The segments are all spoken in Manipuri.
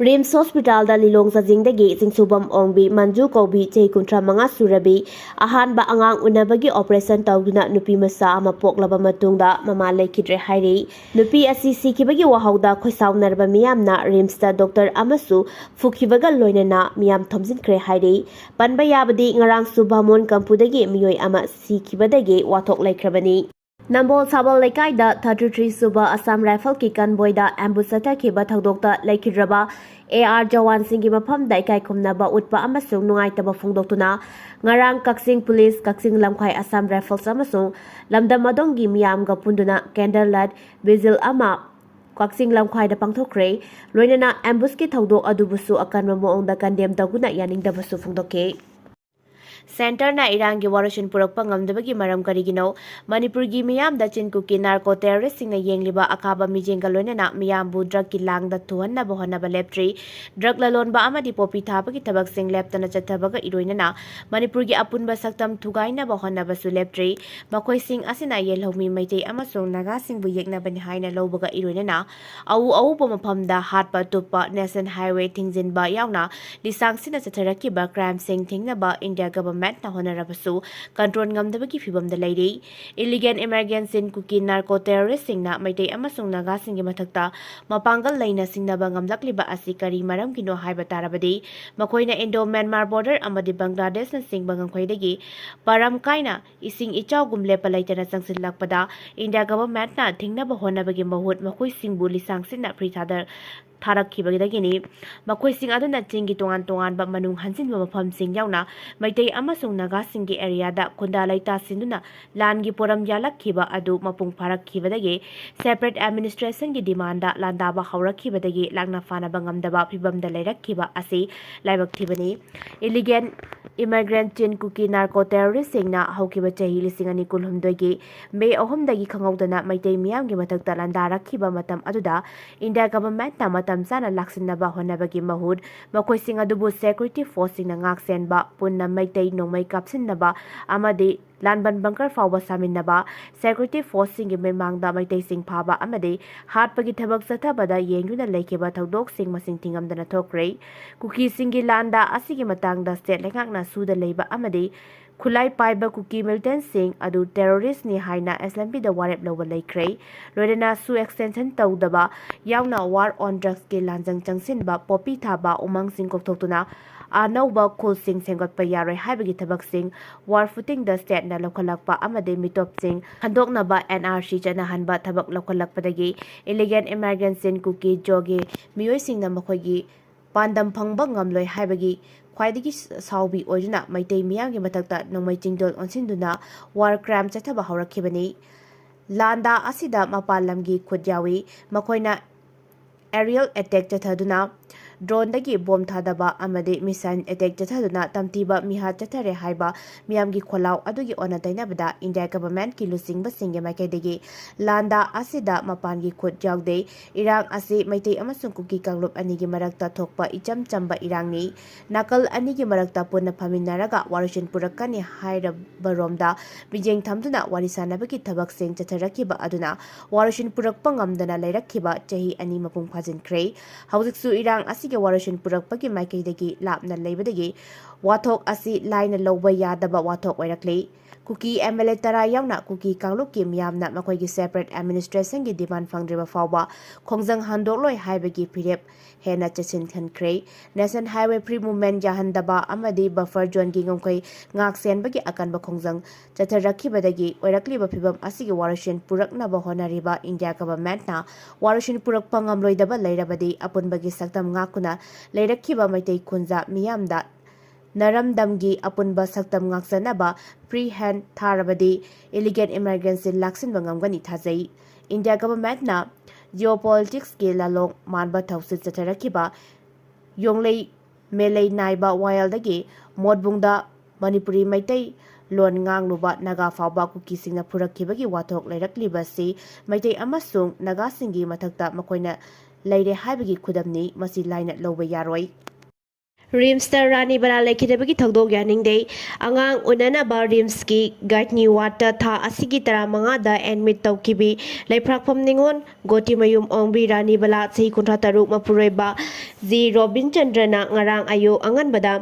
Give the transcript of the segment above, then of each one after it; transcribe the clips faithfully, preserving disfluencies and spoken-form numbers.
ꯔꯤꯝꯁ ꯍꯣꯁꯄꯤꯇꯥꯜꯗ ꯂꯤꯂꯣꯡ ꯆꯥꯖꯤꯡꯗꯒꯤ ꯆꯤꯡꯁꯨꯕꯝ ꯑꯣꯡꯕꯤ ꯃꯟꯖꯨ ꯀꯧꯕꯤ ꯆꯍꯤ ꯀꯨꯟꯊ꯭ꯔꯥ ꯃꯉꯥ ꯁꯨꯔꯕꯤ ꯑꯍꯥꯟꯕ ꯑꯉꯥꯡ ꯎꯅꯕꯒꯤ ꯑꯣꯄꯔꯦꯁꯟ ꯇꯧꯗꯨꯅ ꯅꯨꯄꯤ ꯃꯆꯥ ꯑꯃ ꯄꯣꯛꯂꯕ ꯃꯇꯨꯡꯗ ꯃꯃꯥ ꯂꯩꯈꯤꯗ꯭ꯔꯦ ꯍꯥꯏꯔꯤ꯫ ꯅꯨꯄꯤ ꯑꯁꯤ ꯁꯤꯈꯤꯕꯒꯤ ꯋꯥꯍꯧꯗ ꯈꯣꯏꯁꯥꯎꯅꯔꯕ ꯃꯤꯌꯥꯝꯅ ꯔꯤꯝꯁꯇ ꯗꯣꯛꯇꯔ ꯑꯃꯁꯨ ꯐꯨꯈꯤꯕꯒ ꯂꯣꯏꯅꯅ ꯃꯤꯌꯥꯝ ꯊꯣꯝꯖꯤꯟꯈ꯭ꯔꯦ ꯍꯥꯏꯔꯤ꯫ ꯄꯟꯕ ꯌꯥꯕꯗꯤ ꯉꯔꯥꯡꯁꯨ ꯕꯥꯃꯣꯟ ꯀꯝꯄꯨꯗꯒꯤ ꯃꯤꯑꯣꯏ ꯑꯃ ꯁꯤꯈꯤꯕꯗꯒꯤ ꯋꯥꯊꯣꯛ ꯂꯩꯈ꯭ꯔꯕꯅꯤ꯫ ꯅꯝꯕꯣꯜ ꯁꯥꯕꯜ ꯂꯩꯀꯥꯏꯗ ꯊꯥꯔꯇꯤ ꯊ꯭ꯔꯤ ꯁꯨꯕ ꯑꯁꯥꯝ ꯔꯥꯏꯐꯜꯒꯤ ꯀꯟꯕꯣꯏꯗ ꯑꯦꯝꯕꯨꯁ ꯆꯠꯊꯈꯤꯕ ꯊꯧꯗꯣꯛꯇ ꯂꯩꯈꯤꯗ꯭ꯔꯕ ꯑꯦ ꯑꯥꯔ ꯖꯋꯥꯟꯁꯤꯡꯒꯤ ꯃꯐꯝꯗ ꯏꯀꯥꯏ ꯈꯨꯝꯅꯕ ꯎꯠꯄ ꯑꯃꯁꯨꯡ ꯅꯨꯡꯉꯥꯏꯇꯕ ꯐꯣꯡꯗꯣꯛꯇꯨꯅ ꯉꯔꯥꯡ ꯀꯛꯆꯤꯡ ꯄꯨꯂꯤꯁ, ꯀꯛꯆꯤꯡ ꯂꯝꯈꯥꯏ ꯑꯁꯥꯝ ꯔꯥꯏꯐꯜꯁ ꯑꯃꯁꯨꯡ ꯂꯝꯗꯝ ꯑꯗꯣꯝꯒꯤ ꯃꯤꯌꯥꯝꯒ ꯄꯨꯟꯗꯨꯅ ꯀꯦꯟꯗꯜ ꯂꯥꯏꯠ ꯚꯤꯖꯤꯜ ꯑꯃ ꯀꯛꯆꯤꯡ ꯂꯝꯈꯥꯏꯗ ꯄꯥꯡꯊꯣꯛꯈ꯭ꯔꯦ꯫ ꯂꯣꯏꯅꯅ ꯑꯦꯝꯕꯨꯁꯀꯤ ꯊꯧꯗꯣꯛ ꯑꯗꯨꯕꯨꯁꯨ ꯑꯀꯟꯕ ꯃꯑꯣꯡꯗ ꯀꯟꯗꯦꯝ ꯇꯧꯗꯨꯅ ꯌꯥꯅꯤꯡꯗꯕꯁꯨ ꯐꯣꯡꯗꯣꯛꯈꯤ꯫ ꯁꯦꯟꯇꯔꯅ ꯏꯔꯥꯡꯒꯤ ꯋꯥꯔꯣꯏꯁꯤꯟ ꯄꯨꯔꯛꯄ ꯉꯝꯗꯕꯒꯤ ꯃꯔꯝ ꯀꯔꯤꯒꯤꯅꯣ? ꯃꯅꯤꯄꯨꯔꯒꯤ ꯃꯤꯌꯥꯝꯗ ꯆꯤꯟ ꯀꯨꯀꯤ ꯅꯥꯔꯀꯣ ꯇꯦꯔꯣꯔꯤꯁꯁꯤꯡꯅ ꯌꯦꯡꯂꯤꯕ ꯑꯀꯥꯕ ꯃꯤꯠꯌꯦꯡꯒ ꯂꯣꯏꯅꯅ ꯃꯤꯌꯥꯝꯕꯨ ꯗ꯭ꯔꯒꯀꯤ ꯂꯥꯡꯗ ꯊꯨꯍꯟꯅꯕ ꯍꯣꯠꯅꯕ ꯂꯦꯞꯇ꯭ꯔꯤ꯫ ꯗ꯭ꯔꯒ ꯂꯂꯣꯟꯕ ꯑꯃꯗꯤ ꯄꯣꯄꯤ ꯊꯥꯕꯒꯤ ꯊꯕꯛꯁꯤꯡ ꯂꯦꯞꯇꯅ ꯆꯠꯊꯕꯒ ꯏꯔꯣꯏꯅꯅ ꯃꯅꯤꯄꯨꯔꯒꯤ ꯑꯄꯨꯟꯕ ꯁꯛꯇꯝ ꯊꯨꯒꯥꯏꯅꯕ ꯍꯣꯠꯅꯕꯁꯨ ꯂꯦꯞꯇ꯭ꯔꯤ꯫ ꯃꯈꯣꯏꯁꯤꯡ ꯑꯁꯤꯅ ꯌꯦꯜꯍꯧꯃꯤ ꯃꯩꯇꯩ ꯑꯃꯁꯨꯡ ꯅꯥꯒꯥꯁꯤꯡꯕꯨ ꯌꯦꯛꯅꯕꯅꯤ ꯍꯥꯏꯅ ꯂꯧꯕꯒ ꯏꯔꯣꯏꯅꯅ ꯑꯎ ꯑꯎꯕ ꯃꯐꯝꯗ ꯍꯥꯠꯄ ꯇꯨꯞꯄ, ꯅꯦꯁꯅꯦꯜ ꯍꯥꯏꯋꯦ ꯊꯤꯡꯖꯤꯟꯕ ꯌꯥꯎꯅ ꯂꯤꯁꯥꯡꯁꯤꯟꯅ ꯆꯠꯊꯔꯛꯈꯤꯕ ꯀ꯭ꯔꯥꯏꯝꯁꯤꯡ ꯊꯤꯡꯅꯕ ꯏꯟꯗꯤꯌꯥ ꯒꯚꯔꯟꯃꯦꯟꯠꯅ ꯍꯣꯠꯅꯔꯕꯁꯨ ꯀꯟꯇ꯭ꯔꯣꯜ ꯉꯝꯗꯕꯒꯤ ꯐꯤꯚꯝꯗ ꯂꯩꯔꯤ꯫ ꯏꯂꯤꯒꯦꯜ ꯏꯃꯥꯏꯒ꯭ꯔꯦꯟꯠ ꯆꯤꯟ ꯀꯨꯀꯤ ꯅꯥꯔꯀꯣ ꯇꯦꯔꯣꯔꯤꯁꯁꯤꯡꯅ ꯃꯩꯇꯩ ꯑꯃꯁꯨꯡ ꯅꯥꯒꯥꯁꯤꯡꯒꯤ ꯃꯊꯛꯇ ꯃꯄꯥꯡꯒꯜ ꯂꯩꯅ ꯁꯤꯡꯅꯕ ꯉꯝꯂꯛꯂꯤꯕ ꯑꯁꯤ ꯀꯔꯤ ꯃꯔꯝꯒꯤꯅꯣ ꯍꯥꯏꯕ ꯇꯥꯔꯕꯗꯤ, ꯃꯈꯣꯏꯅ ꯏꯟꯗꯣ ꯃ꯭ꯌꯥꯟꯃꯥꯔ ꯕꯣꯔꯗꯔ ꯑꯃꯗꯤ ꯕꯪꯒ꯭ꯂꯥꯗꯦꯁꯅꯆꯤꯡꯕ ꯉꯝꯈꯩꯗꯒꯤ ꯄꯔꯝ ꯀꯥꯏꯅ ꯏꯁꯤꯡ ꯏꯆꯥꯎꯒꯨꯝ ꯂꯦꯞꯄ ꯂꯩꯇꯅ ꯆꯪꯁꯤꯜꯂꯛꯄꯗ ꯏꯟꯗꯤꯌꯥ ꯒꯚꯔꯟꯃꯦꯟꯠꯅ ꯊꯤꯡꯅꯕ ꯍꯣꯠꯅꯕꯒꯤ ꯃꯍꯨꯠ ꯃꯈꯣꯏꯁꯤꯡꯕꯨ ꯂꯤꯁꯥꯡꯁꯤꯟꯅ ꯐ꯭ꯔꯤ ꯊꯥꯗ ꯊꯥꯔꯛꯈꯤꯕꯗꯒꯤꯅꯤ꯫ ꯃꯈꯣꯏꯁꯤꯡ ꯑꯗꯨꯅ ꯆꯤꯡꯒꯤ ꯇꯣꯉꯥꯟ ꯇꯣꯉꯥꯟꯕ ꯃꯅꯨꯡ ꯍꯟꯖꯤꯟꯕ ꯃꯐꯝꯁꯤꯡ ꯌꯥꯎꯅ ꯃꯩꯇꯩ ꯑꯃꯁꯨꯡ ꯅꯥꯒꯥꯁꯤꯡꯒꯤ ꯑꯦꯔꯤꯌꯥꯗ ꯈꯨꯟꯗꯥ ꯂꯩꯇꯥꯁꯤꯟꯗꯨꯅ ꯂꯥꯟꯒꯤ ꯄꯣꯔꯝ ꯌꯥꯜꯂꯛꯈꯤꯕ ꯑꯗꯨ ꯃꯄꯨꯡ ꯐꯥꯔꯛꯈꯤꯕꯗꯒꯤ separate administration ꯒꯤ demand ꯂꯥꯟꯗꯥꯕ ꯍꯧꯔꯛꯈꯤꯕꯗꯒꯤ ꯂꯥꯛꯅ ꯐꯥꯅꯕ ꯉꯝꯗꯕ ꯐꯤꯚꯝꯗ ꯂꯩꯔꯛꯈꯤꯕ ꯑꯁꯤ ꯂꯥꯏꯕꯛ ꯊꯤꯕꯅꯤ꯫ ꯏꯂꯤꯒꯦꯜ ꯏꯃꯥꯏꯒ꯭ꯔꯦꯟꯠ ꯆꯤꯟ ꯀꯨꯀꯤ ꯅꯥꯔꯀꯣ ꯇꯦꯔꯣꯔꯤꯁꯁꯤꯡꯅ ꯍꯧꯈꯤꯕ ꯆꯍꯤ ꯂꯤꯁꯤꯡ ꯑꯅꯤ ꯀꯨꯟꯍꯨꯝꯗꯣꯏꯒꯤ ꯃꯦ ꯑꯍꯨꯝꯗꯒꯤ ꯈꯪꯍꯧꯗꯅ ꯃꯩꯇꯩ ꯃꯤꯌꯥꯝꯒꯤ ꯃꯊꯛꯇ ꯂꯥꯟꯗꯥꯔꯛꯈꯤꯕ ꯃꯇꯝ ꯑꯗꯨꯗ ꯏꯟꯗꯤꯌꯥ ꯒꯚꯔꯟꯃꯦꯟꯠꯅ ꯃꯇꯝ ꯃꯇꯝ ꯆꯥꯅ ꯂꯥꯛꯁꯤꯟꯅꯕ ꯍꯣꯠꯅꯕꯒꯤ ꯃꯍꯨꯠ, ꯃꯈꯣꯏꯁꯤꯡ ꯑꯗꯨꯕꯨ security forceꯁꯤꯡꯅ ꯉꯥꯛ ꯁꯦꯟꯕ, ꯄꯨꯟꯅ ꯃꯩꯇꯩ ꯅꯣꯡꯃꯩ ꯀꯥꯞꯁꯤꯟꯅꯕ ꯑꯃꯗꯤ ꯂꯥꯟꯕꯟ bunker ꯐꯥꯎꯕ ꯁꯥꯃꯤꯟꯅꯕ, security forceꯁꯤꯡꯒꯤ ꯃꯤꯃꯥꯡꯗ ꯃꯩꯇꯩꯁꯤꯡ ꯐꯥꯕ ꯑꯃꯗꯤ ꯍꯥꯠꯄꯒꯤ ꯊꯕꯛ ꯆꯠꯊꯕꯗ ꯌꯦꯡꯗꯨꯅ ꯂꯩꯈꯤꯕ ꯊꯧꯗꯣꯛꯁꯤꯡ ꯃꯁꯤꯡ ꯊꯤꯉꯝꯗꯅ ꯊꯣꯛꯈ꯭ꯔꯦ꯫ ꯀꯨꯀꯤꯁꯤꯡꯒꯤ ꯂꯥꯟꯗꯥ ꯑꯁꯤꯒꯤ ꯃꯇꯥꯡꯗ state ꯂꯩꯉꯥꯛꯅ ꯁꯨꯗ ꯂꯩꯕ ꯑꯃꯗꯤ ꯈꯨꯠꯂꯥꯏ ꯄꯥꯏꯕ ꯀꯨꯀꯤ militantꯁꯤꯡ ꯑꯗꯨ terroristꯅꯤ ꯍꯥꯏꯅ SMPꯗ ꯋꯥꯔꯦꯞ ꯂꯧꯕ ꯂꯩꯈ꯭ꯔꯦ꯫ ꯂꯣꯏꯅꯅ SoO extension ꯇꯧꯗꯕ ꯌꯥꯎꯅ war on drugsꯀꯤ ꯂꯥꯟꯖꯪ ꯆꯪꯁꯤꯟꯕ, ꯄꯣꯄꯤ ꯊꯥꯕ, ꯎꯃꯪꯁꯤꯡ ꯀꯣꯛꯊꯣꯛꯇꯨꯅ ꯑꯅꯧꯕ ꯈꯨꯜꯁꯤꯡ ꯁꯦꯝꯒꯠꯄ ꯌꯥꯔꯣꯏ ꯍꯥꯏꯕꯒꯤ ꯊꯕꯛꯁꯤꯡ war footingꯗ stateꯅ ꯂꯧꯈꯠꯂꯛꯄ ꯑꯃꯗꯤ ꯃꯤꯇꯣꯞꯁꯤꯡ ꯍꯟꯗꯣꯛꯅꯕ NRC ꯆꯠꯅꯍꯟꯕ ꯊꯕꯛ ꯂꯧꯈꯠꯂꯛꯄꯗꯒꯤ illegal immigrantꯁꯤꯡ ꯀꯨꯀꯤ ꯖꯣꯒꯤ ꯃꯤꯑꯣꯏꯁꯤꯡꯅ ꯃꯈꯣꯏꯒꯤ ꯄꯥꯟꯗꯝ ꯐꯪꯕ ꯉꯝꯂꯣꯏ ꯍꯥꯏꯕꯒꯤ ꯈ꯭ꯋꯥꯏꯗꯒꯤ ꯁꯥꯎꯕꯤ ꯑꯣꯏꯗꯨꯅ ꯃꯩꯇꯩ ꯃꯤꯌꯥꯝꯒꯤ ꯃꯊꯛꯇ ꯅꯣꯡꯃꯩ ꯆꯤꯡꯗꯣꯜ ꯑꯣꯟꯁꯤꯟꯗꯨꯅ war crime ꯆꯠꯊꯕ ꯍꯧꯔꯛꯈꯤꯕꯅꯤ꯫ ꯂꯥꯟꯗꯥ ꯑꯁꯤꯗ ꯃꯄꯥꯟ ꯂꯝꯒꯤ ꯈꯨꯠ ꯌꯥꯎꯏ꯫ ꯃꯈꯣꯏꯅ aerial attack ꯆꯠꯊꯗꯨꯅ, droneꯗꯒꯤ bomb ꯊꯥꯗꯕ ꯑꯃꯗꯤ missile attack ꯆꯠꯊꯗꯨꯅ ꯇꯝꯊꯤꯕ ꯃꯤꯍꯥꯠ ꯆꯠꯊꯔꯦ ꯍꯥꯏꯕ ꯃꯤꯌꯥꯝꯒꯤ ꯈꯣꯜꯂꯥꯎ ꯑꯗꯨꯒꯤ ꯑꯣꯟꯅ ꯇꯩꯅꯕꯗ India governmentꯀꯤ ꯂꯨꯆꯤꯡꯕꯁꯤꯡꯒꯤ ꯃꯥꯏꯀꯩꯗꯒꯤ ꯂꯥꯟꯗꯥ ꯑꯁꯤꯗ ꯃꯄꯥꯟꯒꯤ ꯈꯨꯠ ꯌꯥꯎꯗꯦ꯫ ꯏꯔꯥꯡ ꯑꯁꯤ ꯃꯩꯇꯩ ꯑꯃꯁꯨꯡ ꯀꯨꯀꯤ ꯀꯥꯡꯂꯨꯞ ꯑꯅꯤꯒꯤ ꯃꯔꯛꯇ ꯊꯣꯛꯄ ꯏꯆꯝ ꯆꯝꯕ ꯏꯔꯥꯡꯅꯤ꯫ ꯅꯥꯀꯜ ꯑꯅꯤꯒꯤ ꯃꯔꯛꯇ ꯄꯨꯟꯅ ꯐꯝꯃꯤꯟꯅꯔꯒ ꯋꯥꯔꯣꯏꯁꯤꯟ ꯄꯨꯔꯛꯀꯅꯤ ꯍꯥꯏꯔꯕꯔꯣꯝꯗ ꯃꯤꯠꯌꯦꯡ ꯊꯝꯗꯨꯅ ꯋꯥꯔꯤ ꯁꯥꯅꯕꯒꯤ ꯊꯕꯛꯁꯤꯡ ꯆꯠꯊꯔꯛꯈꯤꯕ ꯑꯗꯨꯅ ꯋꯥꯔꯣꯏꯁꯤꯟ ꯄꯨꯔꯛꯄ ꯉꯝꯗꯅ ꯂꯩꯔꯛꯈꯤꯕ ꯆꯍꯤ ꯑꯅꯤ ꯃꯄꯨꯡ ꯐꯥꯖꯤꯟꯈ꯭ꯔꯦ꯫ ꯍꯧꯖꯤꯛꯁꯨ ꯏꯔꯥꯡ ꯑꯁꯤꯒꯤ ꯋꯥꯔꯣꯏꯁꯤꯟ ꯄꯨꯔꯛꯄꯒꯤ ꯃꯥꯏꯀꯩꯗꯒꯤ ꯂꯥꯞꯅ ꯂꯩꯕꯗꯒꯤ ꯋꯥꯊꯣꯛ ꯑꯁꯤ ꯂꯥꯏꯅ ꯂꯧꯕ ꯌꯥꯗꯕ ꯋꯥꯊꯣꯛ ꯑꯣꯏꯔꯛꯂꯤ꯫ ꯀꯨꯀꯤ MLA ꯇꯔꯥ ꯌꯥꯎꯅ ꯀꯨꯀꯤ ꯀꯥꯡꯂꯨꯞꯀꯤ ꯃꯤꯌꯥꯝꯅ ꯃꯈꯣꯏꯒꯤ separate administrationꯒꯤ demand ꯐꯪꯗ꯭ꯔꯤꯕ ꯐꯥꯎꯕ ꯈꯣꯡꯖꯪ ꯍꯟꯗꯣꯛꯂꯣꯏ ꯍꯥꯏꯕꯒꯤ ꯐꯤꯔꯦꯞ ꯍꯦꯟꯅ ꯆꯦꯠꯁꯤꯟꯍꯟꯈ꯭ꯔꯦ꯫ National highway free movement ꯌꯥꯍꯟꯗꯕ ꯑꯃꯗꯤ buffer zoneꯒꯤ ꯉꯝꯈꯩ ꯉꯥꯛ ꯁꯦꯟꯕꯒꯤ ꯑꯀꯟꯕ ꯈꯣꯡꯖꯪ ꯆꯠꯊꯔꯛꯈꯤꯕꯗꯒꯤ ꯑꯣꯏꯔꯛꯂꯤꯕ ꯐꯤꯚꯝ ꯑꯁꯤꯒꯤ ꯋꯥꯔꯣꯏꯁꯤꯟ ꯄꯨꯔꯛꯅꯕ ꯍꯣꯠꯅꯔꯤꯕ India governmentꯅ ꯋꯥꯔꯣꯏꯁꯤꯟ ꯄꯨꯔꯛꯄ ꯉꯝꯂꯣꯏꯗꯕ ꯂꯩꯔꯕꯗꯤ ꯑꯄꯨꯟꯕꯒꯤ ꯁꯛꯇꯝ ꯉꯥꯛꯇꯨꯅ ꯂꯩꯔꯛꯈꯤꯕ ꯃꯩꯇꯩ ꯈꯨꯟꯖꯥ ꯃꯤꯌꯥꯝꯗ ꯅꯔꯝꯗꯝꯒꯤ ꯑꯄꯨꯟꯕ ꯁꯛꯇꯝ ꯉꯥꯛꯆꯅꯕ free hand ꯊꯥꯔꯕꯗꯤ illegal immigrantꯁꯤꯡ ꯂꯥꯛꯁꯤꯟꯕ ꯉꯝꯒꯅꯤ ꯊꯥꯖꯩ꯫ India governmentꯅ geopoliticsꯀꯤ ꯂꯥꯂꯣꯡ ꯃꯥꯟꯕ ꯊꯧꯁꯤꯜ ꯆꯠꯊꯔꯛꯈꯤꯕ ꯌꯣꯡꯂꯩ ꯃꯦꯂꯩ ꯅꯥꯏꯕ ꯋꯥꯌꯦꯜꯗꯒꯤ ꯃꯣꯠꯕꯨꯡꯗ ꯃꯅꯤꯄꯨꯔꯤ ꯃꯩꯇꯩ ꯂꯣꯟ ꯉꯥꯡꯂꯨꯕ ꯅꯥꯒꯥ ꯐꯥꯎꯕ ꯀꯨꯀꯤꯁꯤꯡꯅ ꯐꯨꯔꯛꯈꯤꯕꯒꯤ ꯋꯥꯊꯣꯛ ꯂꯩꯔꯛꯂꯤꯕꯁꯤ ꯃꯩꯇꯩ ꯑꯃꯁꯨꯡ ꯅꯥꯒꯥꯁꯤꯡꯒꯤ ꯃꯊꯛꯇ ꯃꯈꯣꯏꯅ ꯂꯩꯔꯦ ꯍꯥꯏꯕꯒꯤ ꯈꯨꯗꯝꯅꯤ꯫ ꯃꯁꯤ ꯂꯥꯏꯅ ꯂꯧꯕ ꯌꯥꯔꯣꯏ꯫ ꯔꯤꯝꯁꯇ ꯔꯥꯅꯤ ꯕꯂꯥ ꯂꯩꯈꯤꯗꯕꯒꯤ ꯊꯧꯗꯣꯛ ꯌꯥꯅꯤꯡꯗꯦ꯫ ꯑꯉꯥꯡ ꯎꯅꯅꯕ ꯔꯤꯝꯁꯀꯤ ꯒꯥꯏꯅꯤ ꯋꯥꯔꯗꯇ ꯊꯥ ꯑꯁꯤꯒꯤ ꯇꯔꯥꯃꯉꯥꯗ ꯑꯦꯗꯃꯤꯠ ꯇꯧꯈꯤꯕꯤ ꯂꯩꯐ꯭ꯔꯥꯛꯐꯝ ꯅꯤꯉꯣꯜ ꯒꯣꯇꯤꯃꯌꯨꯝ ꯑꯣꯡꯕꯤ ꯔꯥꯅꯤ ꯕꯂꯥ, ꯆꯍꯤ ꯀꯨꯟꯊ꯭ꯔꯥ ꯇꯔꯨꯛ, ꯃꯄꯨꯔꯣꯏꯕ ꯖꯤ ꯔꯣꯕꯤꯟꯆꯟꯗ꯭ꯔꯅ ꯉꯔꯥꯡ ꯑꯌꯨꯛ ꯑꯉꯟꯕꯗ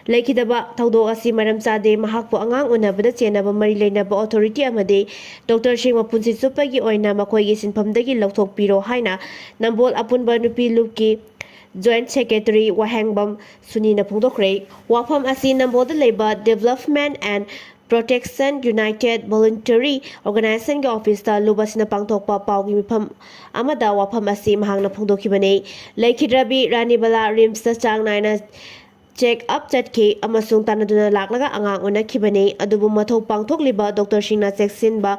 ꯂꯩꯈꯤꯗꯕ ꯊꯧꯗꯣꯛ ꯑꯁꯤ ꯃꯔꯝ ꯆꯥꯗꯦ꯫ ꯃꯍꯥꯛꯄꯨ ꯑꯉꯥꯡ ꯎꯅꯕꯗ ꯆꯦꯟꯅꯕ ꯃꯔꯤ ꯂꯩꯅꯕ ꯑꯣꯊꯣꯔꯤꯇꯤ ꯑꯃꯗꯤ ꯗꯣꯛꯇꯔꯁꯤꯡ ꯃꯄꯨꯟꯁꯤ ꯆꯨꯞꯄꯒꯤ ꯑꯣꯏꯅ ꯃꯈꯣꯏꯒꯤ ꯁꯤꯟꯐꯝꯗꯒꯤ ꯂꯧꯊꯣꯛꯄꯤꯔꯣ ꯍꯥꯏꯅ ꯅꯝꯕꯣꯜ ꯑꯄꯨꯟꯕ ꯅꯨꯄꯤ ꯂꯨꯞꯀꯤ ꯖꯣꯏꯟꯠ ꯁꯦꯀ꯭ꯔꯦꯇꯔꯤ ꯋꯥꯍꯦꯡꯕꯝ ꯁꯨꯅꯤꯅ ꯐꯣꯡꯗꯣꯛꯈ꯭ꯔꯦ꯫ ꯋꯥꯐꯝ ꯑꯁꯤ ꯅꯝꯕꯣꯜꯗ ꯂꯩꯕ Development and Protection United Voluntary Organizationꯒꯤ ꯑꯣꯐꯤꯁꯇ ꯂꯨꯞ ꯑꯁꯤꯅ ꯄꯥꯡꯊꯣꯛꯄ ꯄꯥꯎꯒꯤ ꯃꯤꯐꯝ ꯑꯃꯗ ꯋꯥꯐꯝ ꯑꯁꯤ ꯃꯍꯥꯛꯅ ꯐꯣꯡꯗꯣꯛꯈꯤꯕꯅꯤ꯫ ꯂꯩꯈꯤꯗ꯭ꯔꯕꯤ ꯔꯥꯅꯤ ꯕꯂꯥ ꯔꯤꯝꯁꯇ ꯆꯥꯡ ꯅꯥꯏꯅ ꯆꯦꯛ ꯑꯞ ꯆꯠꯈꯤ ꯑꯃꯁꯨꯡ ꯇꯥꯟꯅꯗꯨꯅ ꯂꯥꯛꯂꯒ ꯑꯉꯥꯡ ꯎꯅꯈꯤꯕꯅꯤ꯫ ꯑꯗꯨꯕꯨ ꯃꯊꯧ ꯄꯥꯡꯊꯣꯛꯂꯤꯕ ꯗꯣꯛꯇꯔꯁꯤꯡꯅ ꯆꯦꯛꯁꯤꯟꯕ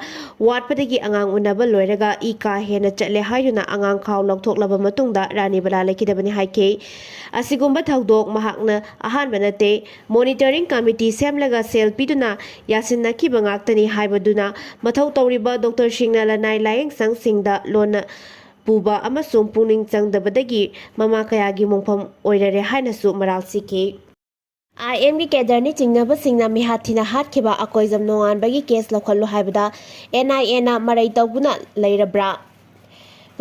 ꯋꯥꯠꯄꯗꯒꯤ ꯑꯉꯥꯡ ꯎꯅꯕ ꯂꯣꯏꯔꯒ ꯏ ꯀꯥ ꯍꯦꯟꯅ ꯆꯠꯂꯦ ꯍꯥꯏꯗꯨꯅ ꯑꯉꯥꯡ ꯈꯥꯎ ꯂꯧꯊꯣꯛꯂꯕ ꯃꯇꯨꯡꯗ ꯔꯥꯅꯤ ꯕꯂꯥ ꯂꯩꯈꯤꯗꯕꯅꯤ ꯍꯥꯏꯈꯤ꯫ ꯑꯁꯤꯒꯨꯝꯕ ꯊꯧꯗꯣꯛ ꯃꯍꯥꯛꯅ ꯑꯍꯥꯟꯕ ꯅꯠꯇꯦ꯫ ꯃꯣꯅꯤꯇꯔꯤꯡ ꯀꯃꯤꯇꯤ ꯁꯦꯝꯂꯒ ꯁꯦꯜ ꯄꯤꯗꯨꯅ ꯌꯥꯁꯤꯟꯅꯈꯤꯕ ꯉꯥꯛꯇꯅꯤ ꯍꯥꯏꯕꯗꯨꯅ ꯃꯊꯧ ꯇꯧꯔꯤꯕ ꯗꯣꯛꯇꯔꯁꯤꯡꯅ ꯂꯅꯥꯏ ꯂꯥꯌꯦꯡꯁꯪꯁꯤꯡꯗ ꯂꯣꯟꯅ ꯄꯨꯕ ꯑꯃꯁꯨꯡ ꯄꯨꯛꯅꯤꯡ ꯆꯪꯗꯕꯗꯒꯤ ꯃꯃꯥ ꯀꯌꯥꯒꯤ ꯃꯣꯡꯐꯝ ꯑꯣꯏꯔꯔꯦ ꯍꯥꯏꯅꯁꯨ ꯃꯔꯥꯜ ꯁꯤꯈꯤ꯫ ꯑꯥꯏ ꯑꯦꯝꯒꯤ ꯀꯦꯗꯔꯅꯤ ꯆꯤꯡꯅꯕꯁꯤꯡꯅ ꯃꯤꯍꯥꯠ ꯊꯤꯅ ꯍꯥꯠꯈꯤꯕ ꯑꯀꯣꯏꯖꯝ ꯅꯣꯡꯉꯥꯟꯕꯒꯤ ꯀꯦꯁ ꯂꯧꯈꯠꯂꯨ ꯍꯥꯏꯕꯗ ꯑꯦꯟ ꯑꯥꯏ ꯑꯦꯅ ꯃꯔꯩ ꯇꯧꯗꯨꯅ ꯂꯩꯔꯕ꯭ꯔꯥ?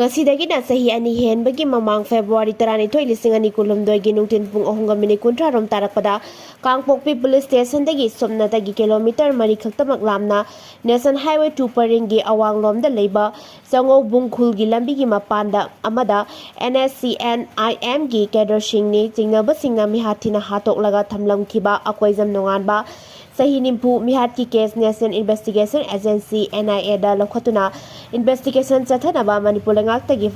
ꯉꯁꯤꯗꯒꯤꯅ ꯆꯍꯤ ꯑꯅꯤ ꯍꯦꯟꯕꯒꯤ ꯃꯃꯥꯡ ꯐꯦꯕ꯭ꯔꯨꯋꯥꯔꯤ ꯇꯔꯥꯅꯤꯊꯣꯏ, ꯂꯤꯁꯤꯡ ꯑꯅꯤ ꯀꯨꯟꯍꯨꯝꯗꯣꯏꯒꯤ ꯅꯨꯡꯊꯤꯜ ꯄꯨꯡ ꯑꯍꯨꯝꯒ ꯃꯤꯅꯤꯠ ꯀꯨꯟꯊ꯭ꯔꯥ ꯔꯣꯝ ꯇꯥꯔꯛꯄꯗ ꯀꯥꯡꯄꯣꯛꯄꯤ ꯄꯨꯂꯤꯁ ꯁ꯭ꯇꯦꯁꯟꯗꯒꯤ ꯁꯨꯞꯅꯇꯒꯤ ꯀꯤꯂꯣꯃꯤꯇꯔ ꯃꯔꯤ ꯈꯛꯇꯃꯛ ꯂꯥꯞꯅ ꯅꯦꯁꯅꯦꯜ ꯍꯥꯏꯋꯦ ꯇꯨ ꯄꯔꯤꯡꯒꯤ ꯑꯋꯥꯡꯂꯣꯝꯗ ꯂꯩꯕ ꯆꯉꯧꯕꯨꯡ ꯈꯨꯜꯒꯤ ꯂꯝꯕꯤꯒꯤ ꯃꯄꯥꯟꯗ ꯑꯃꯗ ꯑꯦꯟ ꯑꯦꯁ ꯁꯤ ꯑꯦꯟ ꯑꯥꯏ ꯑꯦꯝꯒꯤ ꯀꯦꯗꯔꯁꯤꯡꯅꯤ ꯆꯤꯡꯅꯕꯁꯤꯡꯅ ꯃꯤꯍꯥꯠ ꯊꯤꯅ ꯍꯥꯠꯇꯣꯛꯂꯒ ꯊꯝꯂꯝꯈꯤꯕ ꯑꯀꯣꯏꯖꯝ ꯅꯣꯡꯉꯥꯟꯕ, ꯆꯍꯤ ꯅꯤꯐꯨ, ꯃꯤꯍꯥꯠꯀꯤ case national investigation agency, N I ꯑꯦꯗ ꯂꯧꯈꯠꯇꯨꯅ ꯏꯟꯚꯦꯁꯇꯤꯒꯦꯁꯟ ꯆꯠꯊꯅꯕ ꯃꯅꯤꯄꯨꯔ ꯂꯩꯉꯥꯛꯇꯒꯤ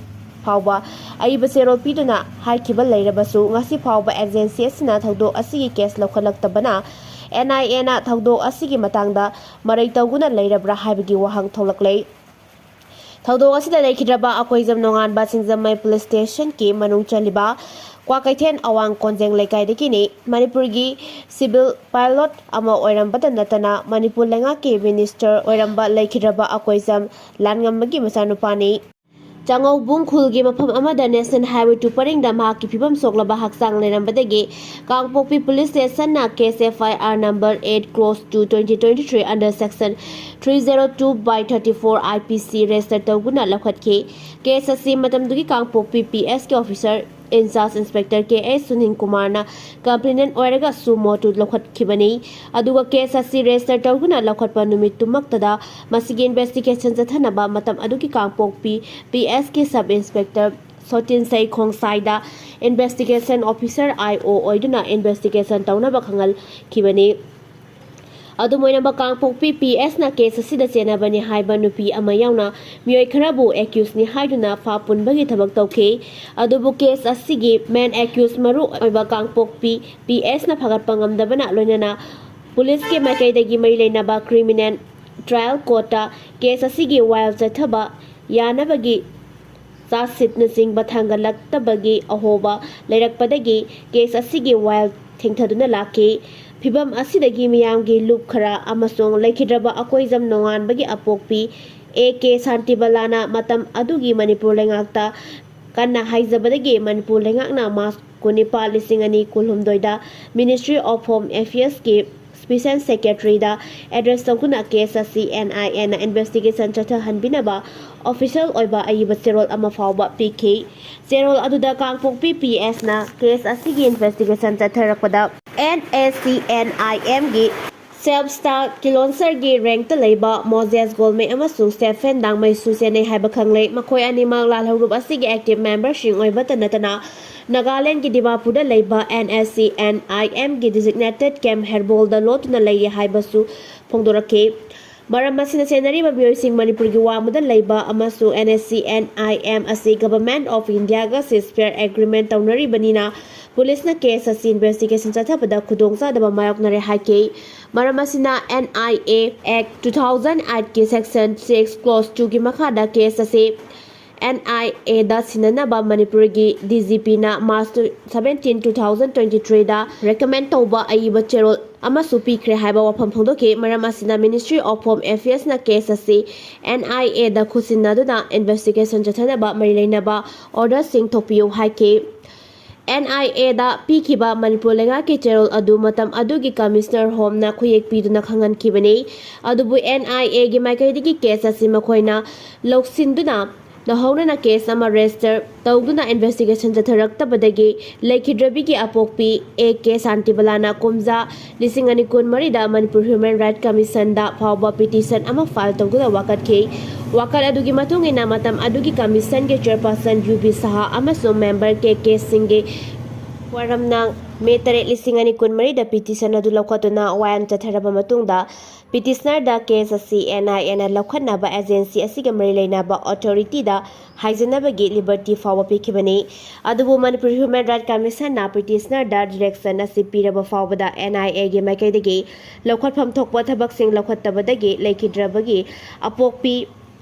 ꯐꯥꯎꯕ ꯑꯏꯕ ꯆꯦꯔꯣꯜ ꯄꯤꯗꯨꯅ ꯍꯥꯏꯈꯤꯕ ꯂꯩꯔꯕꯁꯨ, ꯉꯁꯤ ꯐꯥꯎꯕ ꯑꯦꯖꯦꯟꯁꯤ ꯑꯁꯤꯅ ꯊꯧꯗꯣꯛ ꯑꯁꯤꯒꯤ ꯀꯦꯁ ꯂꯧꯈꯠꯂꯛꯇꯕꯅ ꯑꯦꯟ ꯑꯥꯏ ꯑꯦꯅ ꯊꯧꯗꯣꯛ ꯑꯁꯤꯒꯤ ꯃꯇꯥꯡꯗ ꯃꯔꯩ ꯇꯧꯗꯨꯅ ꯂꯩꯔꯕ꯭ꯔꯥ ꯍꯥꯏꯕꯒꯤ ꯋꯥꯍꯪ ꯊꯣꯛꯂꯛꯂꯦ꯫ ꯊꯧꯗꯣꯛ ꯑꯁꯤꯗ ꯂꯩꯈꯤꯗ꯭ꯔꯕ ꯑꯀꯣꯏꯖꯝ ꯅꯣꯡꯉꯥꯟꯕ ꯁꯤꯡꯖꯃꯩ ꯄꯨꯂꯤꯁ ꯁ꯭ꯇꯦꯁꯟꯒꯤ ꯃꯅꯨꯡ ꯆꯜꯂꯤꯕ ꯀ꯭ꯋꯥꯀꯩꯊꯦꯜ ꯑꯋꯥꯡ ꯀꯣꯟꯖꯦꯡ ꯂꯩꯀꯥꯏꯗꯒꯤꯅꯤ꯫ ꯃꯅꯤꯄꯨꯔꯒꯤ ꯁꯤꯚꯤꯜ ꯄꯥꯏꯂꯣꯠ ꯑꯃ ꯑꯣꯏꯔꯝꯕꯇ ꯅꯠꯇꯅ ꯃꯅꯤꯄꯨꯔ ꯂꯩꯉꯥꯛꯀꯤ ꯃꯤꯅꯤꯁꯇꯔ ꯑꯣꯏꯔꯝꯕ ꯂꯩꯈꯤꯗ꯭ꯔꯕ ꯑꯀꯣꯏꯖꯝ ꯂꯥꯟꯉꯝꯕꯒꯤ ꯃꯆꯥꯅꯨꯄꯥꯅꯤ꯫ ꯆꯥꯉꯧꯕꯨꯡ ꯈꯨꯜꯒꯤ ꯃꯐꯝ ꯑꯃꯗ National Highway two ꯄꯔꯤꯡꯗ ꯃꯍꯥꯛꯀꯤ ꯐꯤꯕꯝ ꯁꯣꯛꯂꯕ ꯍꯛꯆꯥꯡ ꯂꯩꯔꯝꯕꯗꯒꯤ ꯀꯥꯡꯄꯣꯛꯄꯤ Police Stationꯅ case F I R number eight cross two twenty twenty three under section three zero two by thirty four I P C register ꯇꯧꯗꯨꯅ ꯂꯧꯈꯠꯈꯤ꯫ Case ꯑꯁꯤ ꯃꯇꯝꯗꯨꯒꯤ ꯀꯥꯡꯄꯣꯛꯄꯤ P S ꯀꯤ officer in charge Inspector K S Sunil ꯀꯨꯃꯥꯔꯅ complainant ꯑꯣꯏꯔꯒ suo motu ꯂꯧꯈꯠꯈꯤꯕꯅꯤ꯫ ꯑꯗꯨꯒ case ꯑꯁꯤ register ꯇꯧꯗꯨꯅ ꯂꯧꯈꯠꯄ ꯅꯨꯃꯤꯠꯇꯨꯃꯛꯇꯗ ꯃꯁꯤꯒꯤ investigation ꯆꯠꯊꯅꯕ ꯃꯇꯝ ꯑꯗꯨꯒꯤ ꯀꯥꯡꯄꯣꯛꯄꯤ P S ꯀꯤ Sub Inspector ꯁꯣꯇꯤꯟ ꯁꯩ ꯈꯣꯡꯁꯥꯏꯗ investigation officer I O ꯑꯣꯏꯗꯨꯅ investigation ꯇꯧꯅꯕ ꯈꯪꯍꯟꯈꯤꯕꯅꯤ꯫ ꯑꯗꯨꯝ ꯑꯣꯏꯅꯃꯛ, ꯀꯥꯡꯄꯣꯛꯄꯤ P S ꯅ case ꯑꯁꯤꯗ ꯆꯦꯟꯅꯕꯅꯤ ꯍꯥꯏꯕ ꯅꯨꯄꯤ ꯑꯃ ꯌꯥꯎꯅ ꯃꯤꯑꯣꯏ ꯈꯔꯕꯨ accusedꯅꯤ ꯍꯥꯏꯗꯨꯅ ꯐꯥ ꯄꯨꯟꯕꯒꯤ ꯊꯕꯛ ꯇꯧꯈꯤ꯫ ꯑꯗꯨꯕꯨ case ꯑꯁꯤꯒꯤ main accused ꯃꯔꯨ ꯑꯣꯏꯕ ꯀꯥꯡꯄꯣꯛꯄꯤ P S ꯅ ꯐꯒꯠꯄ ꯉꯝꯗꯕꯅ ꯂꯣꯏꯅꯅ policeꯀꯤ ꯃꯥꯏꯀꯩꯗꯒꯤ ꯃꯔꯤ ꯂꯩꯅꯕ criminal trial courtꯇ case ꯑꯁꯤꯒꯤ ꯋꯥꯌꯦꯜ ꯆꯠꯊꯕ ꯌꯥꯅꯕꯒꯤ ꯆꯥꯁꯤꯠꯅꯆꯤꯡꯕ ꯊꯥꯡꯒꯠꯂꯛꯇꯕꯒꯤ ꯑꯍꯣꯕ ꯂꯩꯔꯛꯄꯗꯒꯤ case ꯑꯁꯤꯒꯤ ꯋꯥꯌꯦꯜ ꯊꯦꯡꯊꯗꯨꯅ ꯂꯥꯛꯈꯤ꯫ ꯐꯤꯚꯝ ꯑꯁꯤꯗꯒꯤ ꯃꯤꯌꯥꯝꯒꯤ ꯂꯨꯞ ꯈꯔ ꯑꯃꯁꯨꯡ ꯂꯩꯈꯤꯗ꯭ꯔꯕ ꯑꯀꯣꯏꯖꯝ ꯅꯣꯡꯉꯥꯟꯕꯒꯤ ꯑꯄꯣꯛꯄꯤ A K ꯁꯥꯟꯇꯤꯕꯂꯥꯅ ꯃꯇꯝ ꯑꯗꯨꯒꯤ ꯃꯅꯤꯄꯨꯔ ꯂꯩꯉꯥꯛꯇ ꯀꯟꯅ ꯍꯥꯏꯖꯕꯗꯒꯤ ꯃꯅꯤꯄꯨꯔ ꯂꯩꯉꯥꯛꯅ March ꯀꯨꯟꯅꯤꯄꯥꯜ, ꯂꯤꯁꯤꯡ ꯑꯅꯤ ꯀꯨꯟꯍꯨꯝꯗꯣꯏꯗ Ministry of Home Affairsꯀꯤ Special Secretaryꯗ address ꯇꯧꯗꯨꯅ case ꯑꯁꯤ N I Aꯅ investigation ꯆꯠꯊꯍꯟꯕꯤꯅꯕ official ꯑꯣꯏꯕ ꯑꯏꯕ ꯆꯦꯔꯣꯜ ꯑꯃ ꯐꯥꯎꯕ ꯄꯤꯈꯤ꯫ ꯆꯦꯔꯣꯜ ꯑꯗꯨꯗ ꯀꯥꯡꯄꯣꯛꯄꯤ P S ꯅ case ꯑꯁꯤꯒꯤ investigation ꯆꯠꯊꯔꯛꯄꯗ N A C N I Mꯒꯤ Self Star Kilonserꯒꯤ rankꯇ ꯂꯩꯕ Moses Golme ꯑꯃꯁꯨꯡ Stephen ꯗꯥꯡꯃꯩꯁꯨ ꯆꯦꯟꯅꯩ ꯍꯥꯏꯕ ꯈꯪꯂꯦ꯫ ꯃꯈꯣꯏ ꯑꯅꯤꯃꯛ ꯂꯥꯜꯍꯧꯂꯨꯞ ꯑꯁꯤꯒꯤ active memberꯁꯤꯡ ꯑꯣꯏꯕꯇ ꯅꯠꯇꯅ ꯅꯥꯒꯥꯂꯦꯟꯒꯤ ꯗꯤꯃꯥꯄꯨꯔꯗ ꯂꯩꯕ N A C N I Mꯒꯤ designated camp ꯍꯦꯔꯕꯣꯜꯗ ꯂꯣꯠꯇꯨꯅ ꯂꯩꯔꯤ ꯍꯥꯏꯕꯁꯨ ꯐꯣꯡꯗꯣꯔꯛꯈꯤ꯫ ꯃꯔꯝ ꯑꯁꯤꯅ ꯆꯦꯟꯅꯔꯤꯕ ꯃꯤꯑꯣꯏꯁꯤꯡ ꯃꯅꯤꯄꯨꯔꯒꯤ ꯋꯥꯡꯃꯗ ꯂꯩꯕ ꯑꯃꯁꯨꯡ N A C N I M ꯑꯁꯤ Government of Indiaꯒ ceasefire agreement ꯇꯧꯅꯔꯤꯕꯅꯤꯅ policeꯅ case ꯑꯁꯤ investigation ꯆꯠꯊꯕꯗ ꯈꯨꯗꯣꯡꯆꯥꯗꯕ ꯃꯥꯌꯣꯛꯅꯔꯦ ꯍꯥꯏꯈꯤ꯫ ꯃꯔꯝ ꯑꯁꯤꯅ N I A Act two thousand eightꯀꯤ section six clause twoꯒꯤ ꯃꯈꯥꯗ case ꯑꯁꯤ ꯑꯦꯟ ꯑꯥꯏ ꯑꯦꯗ ꯁꯤꯟꯅꯅꯕ ꯃꯅꯤꯄꯨꯔꯒꯤ ꯗꯤ ꯖꯤ ꯄꯤꯅ March seventeen, two thousand twenty-threeꯗ recommend ꯇꯧꯕ ꯑꯏꯕ ꯆꯦꯔꯣꯜ ꯑꯃꯁꯨ ꯄꯤꯈ꯭ꯔꯦ ꯍꯥꯏꯕ ꯋꯥꯐꯝ ꯐꯣꯡꯗꯣꯛꯈꯤ꯫ ꯃꯔꯝ ꯑꯁꯤꯅ Ministry of Home Affairsꯅ case ꯑꯁꯤ ꯑꯦꯟ ꯑꯥꯏ ꯑꯦꯗ ꯈꯨꯠꯁꯤꯟꯅꯗꯨꯅ investigation ꯆꯠꯊꯅꯕ ꯃꯔꯤ ꯂꯩꯅꯕ orderꯁꯤꯡ ꯊꯣꯛꯄꯤꯌꯨ ꯍꯥꯏꯈꯤ꯫ ꯑꯦꯟ ꯑꯥꯏ ꯑꯦꯗ ꯄꯤꯈꯤꯕ ꯃꯅꯤꯄꯨꯔ ꯂꯩꯉꯥꯛꯀꯤ ꯆꯦꯔꯣꯜ ꯑꯗꯨ ꯃꯇꯝ ꯑꯗꯨꯒꯤ Commissioner Homeꯅ ꯈꯨꯌꯦꯛ ꯄꯤꯗꯨꯅ ꯈꯪꯍꯟꯈꯤꯕꯅꯤ꯫ ꯑꯗꯨꯕꯨ ꯑꯦꯟ ꯑꯥꯏ ꯑꯦꯒꯤ ꯃꯥꯏꯀꯩꯗꯒꯤ case ꯑꯁꯤ ꯃꯈꯣꯏꯅ ꯂꯧꯁꯤꯟꯗꯨꯅ ꯅꯧꯍꯧꯅꯅ case ꯑꯃ register ꯇꯧꯗꯨꯅ investigation ꯆꯠꯊꯔꯛꯇꯕꯗꯒꯤ ꯂꯩꯈꯤꯗ꯭ꯔꯕꯤꯒꯤ ꯑꯄꯣꯛꯄꯤ ꯑꯦ ꯀꯦ ꯁꯥꯟꯇꯤꯕꯂꯥꯅ ꯀꯨꯝꯖꯥ ꯂꯤꯁꯤꯡ ꯑꯅꯤ ꯀꯨꯟꯃꯔꯤꯗ ꯃꯅꯤꯄꯨꯔ Human Rights Commissionꯗ ꯐꯥꯎꯕ petition ꯑꯃ file ꯇꯧꯗꯨꯅ ꯋꯥꯀꯠꯈꯤ꯫ ꯋꯥꯀꯠ ꯑꯗꯨꯒꯤ ꯃꯇꯨꯡ ꯏꯟꯅ ꯃꯇꯝ ꯑꯗꯨꯒꯤ Commissionꯒꯤ Chairperson ꯌꯨ ꯕꯤ ꯁꯍꯥ ꯑꯃꯁꯨꯡ member ꯀꯦ ꯀꯦ ꯁꯤꯡꯒꯤ ꯋꯥꯔꯝꯅ ꯃꯦ ꯇꯔꯦꯠ, ꯂꯤꯁꯤꯡ ꯑꯅꯤ ꯀꯨꯟꯃꯔꯤꯗ petition ꯑꯗꯨ ꯂꯧꯈꯠꯇꯨꯅ ꯋꯥꯌꯦꯜ ꯆꯠꯊꯔꯕ ꯃꯇꯨꯡꯗ, petitionerꯗ case ꯑꯁꯤ ꯑꯦꯟ ꯑꯥꯏ ꯑꯦꯅ ꯂꯧꯈꯠꯅꯕ agency ꯑꯁꯤꯒ ꯃꯔꯤ ꯂꯩꯅꯕ authorityꯗ ꯍꯥꯏꯖꯅꯕꯒꯤ liberty ꯐꯥꯎꯕ ꯄꯤꯈꯤꯕꯅꯤ꯫ ꯑꯗꯨꯕꯨ ꯃꯅꯤꯄꯨꯔ Human Rights Commissionꯅ petitionerꯗ direction ꯑꯁꯤ ꯄꯤꯔꯕ ꯐꯥꯎꯕꯗ ꯑꯦꯟ ꯑꯥꯏ ꯑꯦꯒꯤ ꯃꯥꯏꯀꯩꯗꯒꯤ ꯂꯧꯈꯠꯐꯝ ꯊꯣꯛꯄ ꯊꯕꯛꯁꯤꯡ ꯂꯧꯈꯠꯇꯕꯗꯒꯤ ꯂꯩꯈꯤꯗ꯭ꯔꯕꯒꯤ ꯑꯄꯣꯛꯄꯤ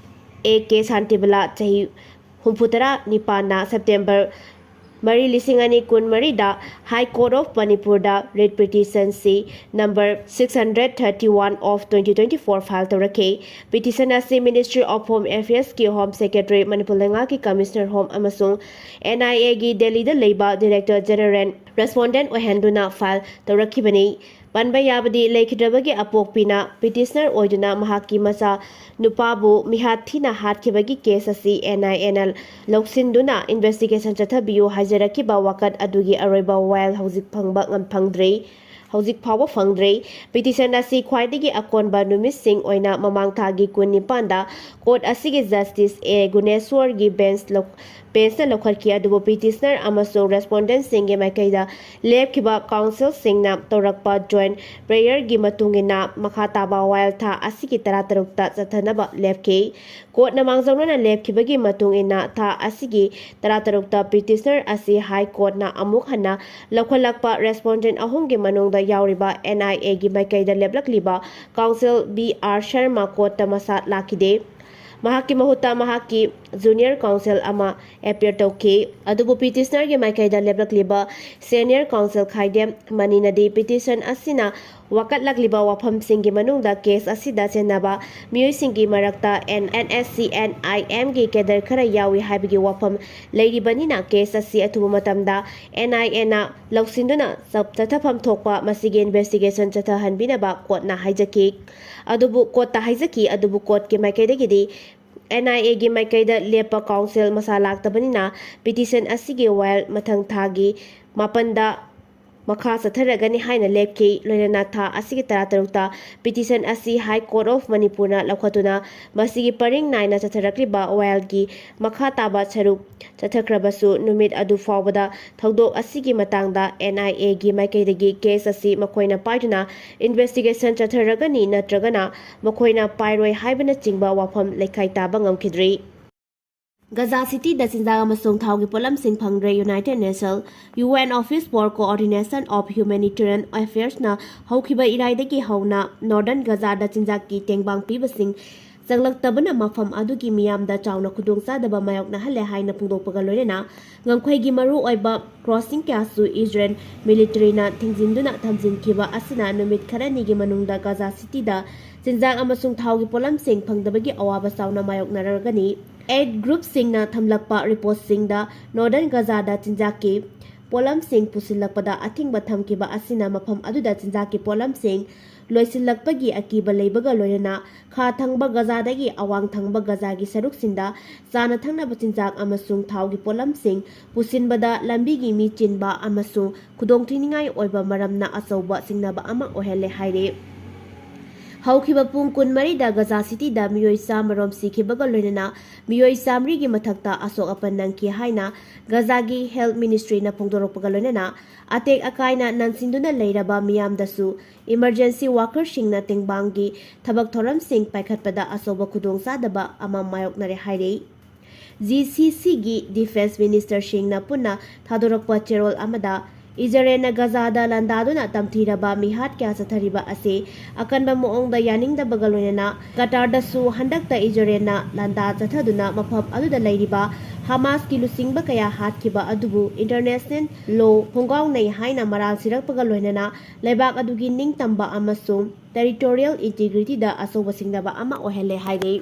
ꯑꯦ ꯀꯦ ꯁꯥꯟꯇꯤꯕꯂꯥ, ꯆꯍꯤ ꯍꯨꯝꯐꯨꯇꯔꯥ ꯅꯤꯄꯥꯟꯅ September ꯃꯔꯤ, ꯂꯤꯁꯤꯡ ꯑꯅꯤ ꯀꯨꯟꯃꯔꯤꯗ High Court of ꯃꯅꯤꯄꯨꯔꯗ writ petition C number six hundred thirty-one of twenty twenty-four file ꯇꯧꯔꯛꯈꯤ꯫ Petition ꯑꯁꯤ Ministry of Home Affairsꯀꯤ Home Secretary, Manipur ꯂꯩꯉꯥꯛꯀꯤ Commissioner Home ꯑꯃꯁꯨꯡ ꯑꯦꯟ ꯑꯥꯏ ꯑꯦꯒꯤ ꯗꯦꯜꯂꯤꯗ ꯂꯩꯕ Director General respondent ꯑꯣꯏꯍꯟꯗꯨꯅ file ꯇꯧꯔꯛꯈꯤꯕꯅꯤ꯫ ꯄꯟꯕ ꯌꯥꯕꯗꯤ, ꯂꯩꯈꯤꯗ꯭ꯔꯕꯒꯤ ꯑꯄꯣꯛꯄꯤꯅ petitioner ꯑꯣꯏꯗꯨꯅ ꯃꯍꯥꯛꯀꯤ ꯃꯆꯥ ꯅꯨꯄꯥꯕꯨ ꯃꯤꯍꯥꯠ ꯊꯤꯅ ꯍꯥꯠꯈꯤꯕꯒꯤ case ꯑꯁꯤ ꯑꯦꯟ ꯑꯥꯏ ꯑꯦꯅ ꯂꯧꯁꯤꯟꯗꯨꯅ investigation ꯆꯠꯊꯕꯤꯌꯨ ꯍꯥꯏꯖꯔꯛꯈꯤꯕ ꯋꯥꯀꯠ ꯑꯗꯨꯒꯤ ꯑꯔꯣꯏꯕ ꯋꯥꯌꯦꯜ ꯍꯧꯖꯤꯛ ꯐꯪꯕ ꯉꯝ-, ꯐꯪꯗ꯭ꯔꯤ, ꯍꯧꯖꯤꯛ ꯐꯥꯎꯕ ꯐꯪꯗ꯭ꯔꯤ꯫ Petition ꯑꯁꯤ ꯈ꯭ꯋꯥꯏꯗꯒꯤ ꯑꯀꯣꯟꯕ ꯅꯨꯃꯤꯠꯁꯤꯡ ꯑꯣꯏꯅ ꯃꯃꯥꯡ ꯊꯥꯒꯤ ꯀꯨꯟꯅꯤꯄꯥꯟꯗ court ꯑꯁꯤꯒꯤ Justice ꯑꯦ ꯒꯨꯅꯦꯁ꯭ꯋꯔꯒꯤ bench ꯂꯧ-, benchꯅ ꯂꯧꯈꯠꯈꯤ, ꯑꯗꯨꯕꯨ petitioner ꯑꯃꯁꯨꯡ respondentꯁꯤꯡꯒꯤ ꯃꯥꯏꯀꯩꯗ ꯂꯦꯞꯈꯤꯕ counselꯁꯤꯡꯅ ꯇꯧꯔꯛꯄ joint prayerꯒꯤ ꯃꯇꯨꯡ ꯏꯟꯅ ꯃꯈꯥ ꯇꯥꯕ ꯋꯥꯌꯦꯜ ꯊꯥ ꯑꯁꯤꯒꯤ ꯇꯔꯥꯇꯔꯨꯛꯇ ꯆꯠꯊꯅꯕ ꯂꯦꯞꯈꯤ꯫ Courtꯅ ꯃꯥꯡꯖꯧꯅꯅ ꯂꯦꯞꯈꯤꯕꯒꯤ ꯃꯇꯨꯡ ꯏꯟꯅ ꯊꯥ ꯑꯁꯤꯒꯤ ꯇꯔꯥꯇꯔꯨꯛꯇ petitioner ꯑꯁꯤ High Courtꯅ ꯑꯃꯨꯛ ꯍꯟꯅ ꯂꯧꯈꯠꯂꯛꯄ respondent ꯑꯍꯨꯝꯒꯤ ꯃꯅꯨꯡꯗ ꯌꯥꯎꯔꯤꯕ ꯑꯦꯟ ꯑꯥꯏ ꯑꯦꯒꯤ ꯃꯥꯏꯀꯩꯗ ꯂꯦꯞꯂꯛꯂꯤꯕ counsel ꯕꯤ ꯑꯥꯔ ꯁꯔꯃ courtꯇ ꯃꯁꯥ ꯂꯥꯛꯈꯤꯗꯦ꯫ ꯃꯍꯥꯛꯀꯤ ꯃꯍꯨꯠꯇ ꯃꯍꯥꯛꯀꯤ ꯖꯨꯅꯤꯌꯔ ꯀꯥꯎꯟꯁꯤꯜ ꯑꯃ ꯑꯦꯄꯤꯌꯔ ꯇꯧꯈꯤ꯫ ꯑꯗꯨꯕꯨ ꯄꯤꯇꯤꯁꯅꯔꯒꯤ ꯃꯥꯏꯀꯩꯗ ꯂꯦꯞꯂꯛꯂꯤꯕ ꯁꯦꯅꯤꯌꯔ ꯀꯥꯎꯟꯁꯤꯜ ꯈꯥꯏꯗꯦꯝ ꯃꯅꯤꯅꯗꯤ ꯄꯤꯇꯤꯁꯟ ꯑꯁꯤꯅ ꯋꯥꯀꯠꯂꯛꯂꯤꯕ ꯋꯥꯐꯝꯁꯤꯡꯒꯤ ꯃꯅꯨꯡꯗ ꯀꯦꯁ ꯑꯁꯤꯗ ꯆꯦꯟꯅꯕ ꯃꯤꯑꯣꯏꯁꯤꯡꯒꯤ ꯃꯔꯛꯇ and and S C and ꯑꯥꯏ ꯑꯦꯝꯒꯤ ꯀꯦꯗꯔ ꯈꯔ ꯌꯥꯎꯏ ꯍꯥꯏꯕꯒꯤ ꯋꯥꯐꯝ ꯂꯩꯔꯤꯕꯅꯤꯅ ꯀꯦꯁ ꯑꯁꯤ ꯑꯊꯨꯕ ꯃꯇꯝꯗ ꯑꯦꯟ ꯑꯥꯏ ꯑꯦꯅ ꯂꯧꯁꯤꯟꯗꯨꯅ ꯆꯞ-, ꯆꯠꯊꯐꯝ ꯊꯣꯛꯄ ꯃꯁꯤꯒꯤ ꯏꯟꯚꯦꯁꯇꯤꯒꯦꯁꯟ ꯆꯠꯊꯍꯟꯕꯤꯅꯕ ꯀꯣꯔꯠꯅ ꯍꯥꯏꯖꯈꯤ꯫ ꯑꯗꯨꯕꯨ ꯀꯣꯔꯠꯇ ꯍꯥꯏꯖꯈꯤ꯫ ꯑꯗꯨꯕꯨ ꯀꯣꯔꯠꯀꯤ ꯃꯥꯏꯀꯩꯗꯒꯤꯗꯤ ꯑꯦꯟ ꯑꯥꯏ ꯑꯦꯒꯤ ꯃꯥꯏꯀꯩꯗ ꯂꯦꯞꯄ ꯀꯥꯎꯟꯁꯤꯜ ꯃꯁꯥ ꯂꯥꯛꯇꯕꯅꯤꯅ ꯄꯤꯇꯤꯁꯟ ꯑꯁꯤꯒꯤ ꯋꯥꯌꯦꯜ ꯃꯊꯪ ꯊꯥꯒꯤ ꯃꯥꯄꯟꯗ ꯃꯈꯥ ꯆꯠꯊꯔꯒꯅꯤ ꯍꯥꯏꯅ ꯂꯦꯞꯈꯤ꯫ ꯂꯣꯏꯅꯅ ꯊꯥ ꯑꯁꯤꯒꯤ ꯇꯔꯥꯇꯔꯨꯛꯇ ꯄꯤꯇꯤꯁꯟ ꯑꯁꯤ ꯍꯥꯏ ꯀꯣꯔꯠ ꯑꯣꯐ ꯃꯅꯤꯄꯨꯔꯅ ꯂꯧꯈꯠꯇꯨꯅ ꯃꯁꯤꯒꯤ ꯄꯔꯤꯡ ꯅꯥꯏꯅ ꯆꯠꯊꯔꯛꯂꯤꯕ ꯋꯥꯌꯦꯜꯒꯤ ꯃꯈꯥ ꯇꯥꯕ ꯁꯔꯨꯛ ꯆꯠꯊꯈ꯭ꯔꯕꯁꯨ ꯅꯨꯃꯤꯠ ꯑꯗꯨ ꯐꯥꯎꯕꯗ ꯊꯧꯗꯣꯛ ꯑꯁꯤꯒꯤ ꯃꯇꯥꯡꯗ ꯑꯦꯟ ꯑꯥꯏ ꯑꯦꯒꯤ ꯃꯥꯏꯀꯩꯗꯒꯤ ꯀꯦꯁ ꯑꯁꯤ ꯃꯈꯣꯏꯅ ꯄꯥꯏꯗꯨꯅ ꯏꯟꯚꯦꯁꯇꯤꯒꯦꯁꯟ ꯆꯠꯊꯔꯒꯅꯤ ꯅꯠꯇ꯭ꯔꯒꯅ ꯃꯈꯣꯏꯅ ꯄꯥꯏꯔꯣꯏ ꯍꯥꯏꯕꯅꯆꯤꯡꯕ ꯋꯥꯐꯝ ꯂꯩꯈꯥꯏ ꯇꯥꯕ ꯉꯝꯈꯤꯗ꯭ꯔꯤ꯫ ꯒꯖꯥ ꯁꯤꯇꯤꯗ ꯆꯤꯟꯖꯥꯛ ꯑꯃꯁꯨꯡ ꯊꯥꯎꯒꯤ ꯄꯣꯠꯂꯝꯁꯤꯡ ꯐꯪꯗ꯭ꯔꯦ꯫ United Nations U N Office for Coordination of Humanitarian Affairsꯅ ꯍꯧꯈꯤꯕ ꯏꯔꯥꯏꯗꯒꯤ ꯍꯧꯅ ꯅꯣꯔꯗꯔꯟ ꯒꯖꯥꯗ ꯆꯤꯟꯖꯥꯛꯀꯤ ꯇꯦꯡꯕꯥꯡ ꯄꯤꯕꯁꯤꯡ ꯆꯪꯂꯛꯇꯕꯅ ꯃꯐꯝ ꯑꯗꯨꯒꯤ ꯃꯤꯌꯥꯝꯗ ꯆꯥꯎꯅ ꯈꯨꯗꯣꯡꯆꯥꯗꯕ ꯃꯥꯌꯣꯛꯅꯍꯜꯂꯦ ꯍꯥꯏꯅ ꯐꯣꯡꯗꯣꯛꯄꯒ ꯂꯣꯏꯅꯅ ꯉꯝꯈꯩꯒꯤ ꯃꯔꯨ ꯑꯣꯏꯕ ꯀ꯭ꯔꯣꯁꯤꯡ ꯀꯌꯥꯁꯨ ꯏꯖꯔꯦꯜ ꯃꯤꯂꯤꯇꯔꯤꯅ ꯊꯤꯡꯖꯤꯟꯗꯨꯅ ꯊꯝꯖꯤꯟꯈꯤꯕ ꯑꯁꯤꯅ ꯅꯨꯃꯤꯠ ꯈꯔꯅꯤꯒꯤ ꯃꯅꯨꯡꯗ ꯒꯖꯥ ꯁꯤꯇꯤꯗ ꯆꯤꯟꯖꯥꯛ ꯑꯃꯁꯨꯡ ꯊꯥꯎꯒꯤ ꯄꯣꯠꯂꯝꯁꯤꯡ ꯐꯪꯗꯕꯒꯤ ꯑꯋꯥꯕ ꯆꯥꯎꯅ ꯃꯥꯌꯣꯛꯅꯔꯒꯅꯤ꯫ ꯑꯦꯗ ꯒ꯭ꯔꯨꯞꯁꯤꯡꯅ ꯊꯝꯂꯛꯄ ꯔꯤꯄꯣꯔꯠꯁꯤꯡꯗ ꯅꯣꯔꯗꯔꯟ ꯒꯖꯥꯗ ꯆꯤꯟꯖꯥꯛꯀꯤ ꯄꯣꯠꯂꯝꯁꯤꯡ ꯄꯨꯁꯤꯜꯂꯛꯄꯗ ꯑꯊꯤꯡꯕ ꯊꯝꯈꯤꯕ ꯑꯁꯤꯅ ꯃꯐꯝ ꯑꯗꯨꯗ ꯆꯤꯟꯖꯥꯛꯀꯤ ꯄꯣꯠꯂꯝꯁꯤꯡ ꯂꯣꯏꯁꯤꯜꯂꯛꯄꯒꯤ ꯑꯀꯤꯕ ꯂꯩꯕꯒ ꯂꯣꯏꯅꯅ ꯈꯥ ꯊꯪꯕ ꯒꯖꯥꯗꯒꯤ ꯑꯋꯥꯡ ꯊꯪꯕ ꯒꯖꯥꯒꯤ ꯁꯔꯨꯛꯁꯤꯡꯗ ꯆꯥꯅ ꯊꯛꯅꯕ ꯆꯤꯟꯖꯥꯛ ꯑꯃꯁꯨꯡ ꯊꯥꯎꯒꯤ ꯄꯣꯠꯂꯝꯁꯤꯡ ꯄꯨꯁꯤꯟꯕꯗ ꯂꯝꯕꯤꯒꯤ ꯃꯤ ꯆꯤꯟꯕ ꯑꯃꯁꯨꯡ ꯈꯨꯗꯣꯡꯊꯤꯅꯤꯡꯉꯥꯏ ꯑꯣꯏꯕ ꯃꯔꯝꯅ ꯑꯆꯧꯕ ꯆꯤꯡꯅꯕ ꯑꯃ ꯑꯣꯏꯍꯜꯂꯦ ꯍꯥꯏꯔꯤ꯫ ꯍꯧꯈꯤꯕ ꯄꯨꯡ ꯀꯨꯟꯃꯔꯤꯗ ꯒꯖꯥ ꯁꯤꯇꯤꯗ ꯃꯤꯑꯣꯏ ꯆꯥꯝꯃꯔꯣꯝ ꯁꯤꯈꯤꯕꯒ ꯂꯣꯏꯅꯅ ꯃꯤꯑꯣꯏ ꯆꯥꯝꯃꯔꯤꯒꯤ ꯃꯊꯛꯇ ꯑꯁꯣꯛ ꯑꯄꯟ ꯅꯪꯈꯤ ꯍꯥꯏꯅ ꯒꯖꯥꯒꯤ ꯍꯦꯜꯊ ꯃꯤꯅꯤꯁꯇ꯭ꯔꯤꯅ ꯐꯣꯡꯗꯣꯔꯛꯄꯒ ꯂꯣꯏꯅꯅ ꯑꯇꯦꯛ ꯑꯀꯥꯏꯅ ꯅꯟꯁꯤꯟꯗꯨꯅ ꯂꯩꯔꯕ ꯃꯤꯌꯥꯝꯗꯁꯨ ꯏꯃꯔꯖꯦꯟꯁꯤ ꯋꯥꯀꯔꯁꯤꯡꯅ ꯇꯦꯡꯕꯥꯡꯒꯤ ꯊꯕꯛ ꯊꯧꯔꯝꯁꯤꯡ ꯄꯥꯏꯈꯠꯄꯗ ꯑꯆꯧꯕ ꯈꯨꯗꯣꯡꯆꯥꯗꯕ ꯑꯃ ꯃꯥꯌꯣꯛꯅꯔꯦ ꯍꯥꯏꯔꯤ꯫ ꯖꯤ ꯁꯤ ꯁꯤꯒꯤ ꯗꯤꯐꯦꯟꯁ ꯃꯤꯅꯤꯁꯇꯔꯁꯤꯡꯅ ꯄꯨꯟꯅ ꯊꯥꯗꯣꯔꯛꯄ ꯆꯦꯔꯣꯜ ꯑꯃꯗ ꯏꯖꯔꯦꯜꯅ ꯒꯖꯥꯗ ꯂꯥꯟꯗꯥꯗꯨꯅ ꯇꯝꯊꯤꯔꯕ ꯃꯤꯍꯥꯠ ꯀꯌꯥ ꯆꯠꯊꯔꯤꯕ ꯑꯁꯤ ꯑꯀꯟꯕ ꯃꯑꯣꯡꯗ ꯌꯥꯅꯤꯡꯗꯕꯒ ꯂꯣꯏꯅꯅ ꯀꯇꯥꯔꯗꯁꯨ ꯍꯟꯗꯛꯇ ꯏꯖꯔꯦꯜꯅ ꯂꯥꯟꯗꯥ ꯆꯠꯊꯗꯨꯅ ꯃꯐꯝ ꯑꯗꯨꯗ ꯂꯩꯔꯤꯕ ꯍꯃꯥꯁꯀꯤ ꯂꯨꯆꯤꯡꯕ ꯀꯌꯥ ꯍꯥꯠꯈꯤꯕ ꯑꯗꯨꯕꯨ ꯏꯟꯇꯔꯅꯦꯁꯅꯦꯜ ꯂꯣ ꯈꯣꯡꯒꯥꯎꯅꯩ ꯍꯥꯏꯅ ꯃꯔꯥꯜ ꯁꯤꯔꯛꯄꯒ ꯂꯣꯏꯅꯅ ꯂꯩꯕꯥꯛ ꯑꯗꯨꯒꯤ ꯅꯤꯡꯇꯝꯕ ꯑꯃꯁꯨꯡ ꯇꯦꯔꯤꯇꯣꯔꯤꯌꯦꯜ ꯏꯟꯇꯤꯒ꯭ꯔꯤꯇꯤꯗ ꯑꯆꯧꯕ ꯁꯤꯡꯅꯕ ꯑꯃ ꯑꯣꯏꯍꯜꯂꯦ ꯍꯥꯏꯔꯤ꯫